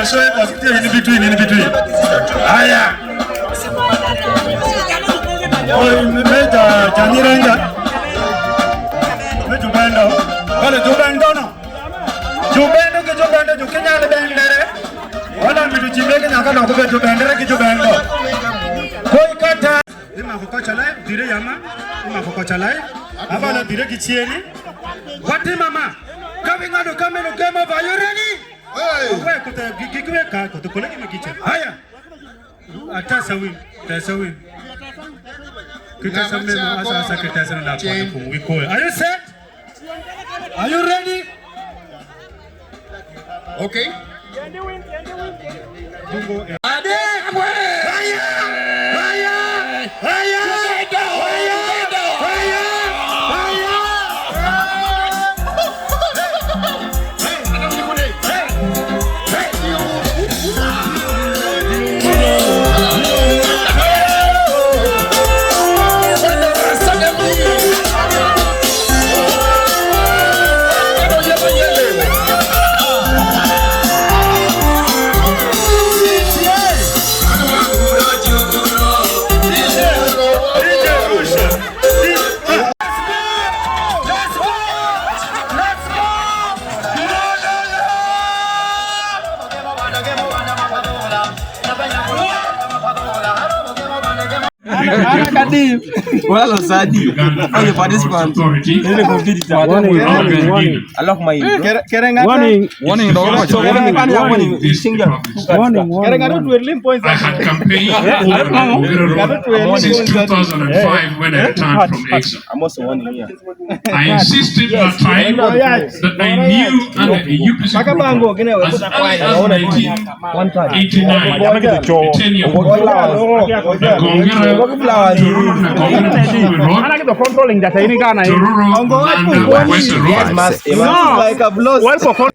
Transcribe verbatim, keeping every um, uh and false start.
So, in between, in between. Aya. Oi, me, me ja, ja ni ranga. Me jubendo. Wala jubendo no. Jubendo ki jubendo, ju kinyal bendere. Wala mi du chimbe ki nyaka no kube jubendere ki jubendo. Koi kata. Ima ko kocha lai, dire yama. Ima ko kocha lai. Abala dire ki chieni. Wati mama. Kabi ngado kameno game over. Are you ready? Hey. Awe kuta gi-, gi-, gi-, ka kuta kole gi magicha. Haya. Atasa win, atasa win. Kita sampe asa, asa kita sana na kwa kung wiko. Are you set? Are you ready? Okay. Ade, kwe! Haya! Haya! Haya! Haya! Haya! Haya! Wala lo sadi. All the participants. Authority. Ile compete. Warning, warning, warning. Alok mai. Kere, kere ngata. Warning. Warning, dog. Warning, warning. Warning, warning. Kere ngata twelve points. I had campaigned over the Kongere Road since two thousand and five when I returned from exile. Amos warning here. I insisted that time that I knew under the U P C program, as early as nineteen eighty-nine, the ten-year program, the Kongere, Tororo, the Kongere Road, Tororo, Landa, West Road.